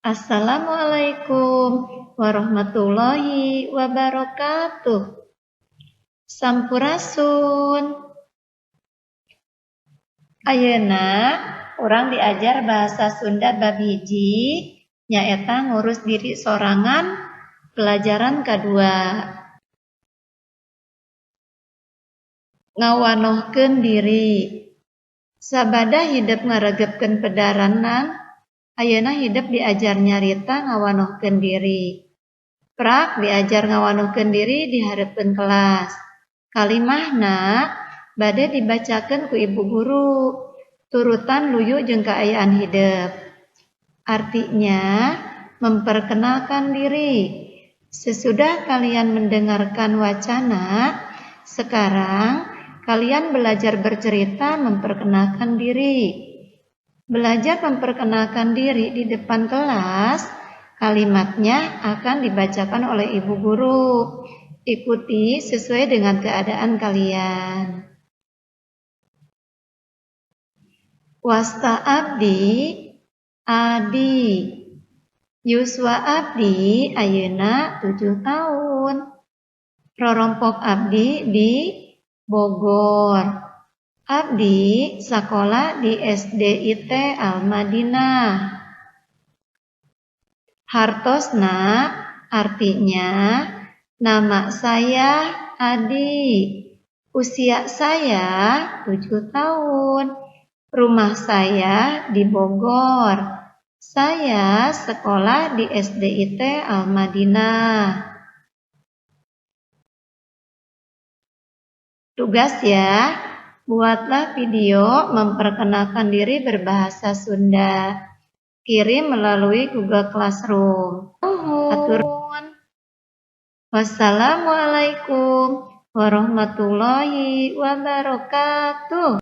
Assalamualaikum warahmatullahi wabarakatuh. Sampurasun. Ayeuna urang diajar bahasa Sunda bab 1, nyaeta ngurus diri sorangan, pelajaran kadua. Ngawanohkeun diri. Sabada hidep ngaregepkeun pedaranan, ayeuna hidep diajar nyarita ngawanohkeun diri. Prak diajar ngawanohkeun diri di hareupeun kelas. Kalimahna bade dibacakeun ku ibu guru. Turutan luyu jeung kaayaan hidep. Artinya, memperkenalkan diri. Sesudah kalian mendengarkan wacana, sekarang kalian belajar bercerita memperkenalkan diri. Belajar memperkenalkan diri di depan kelas, kalimatnya akan dibacakan oleh ibu guru. Ikuti sesuai dengan keadaan kalian. Wasta abdi Adi. Yuswa abdi ayeuna 7 tahun. Rorompok abdi di Bogor. Abdi sakola di SDIT Al-Madinah. Hartosna artinya nama saya Adi. Usia saya 7 tahun. Rumah saya di Bogor. Saya sekolah di SDIT Al-Madinah. Tugas ya, buatlah video memperkenalkan diri berbahasa Sunda. Kirim melalui Google Classroom. Atur. Wassalamualaikum warahmatullahi wabarakatuh.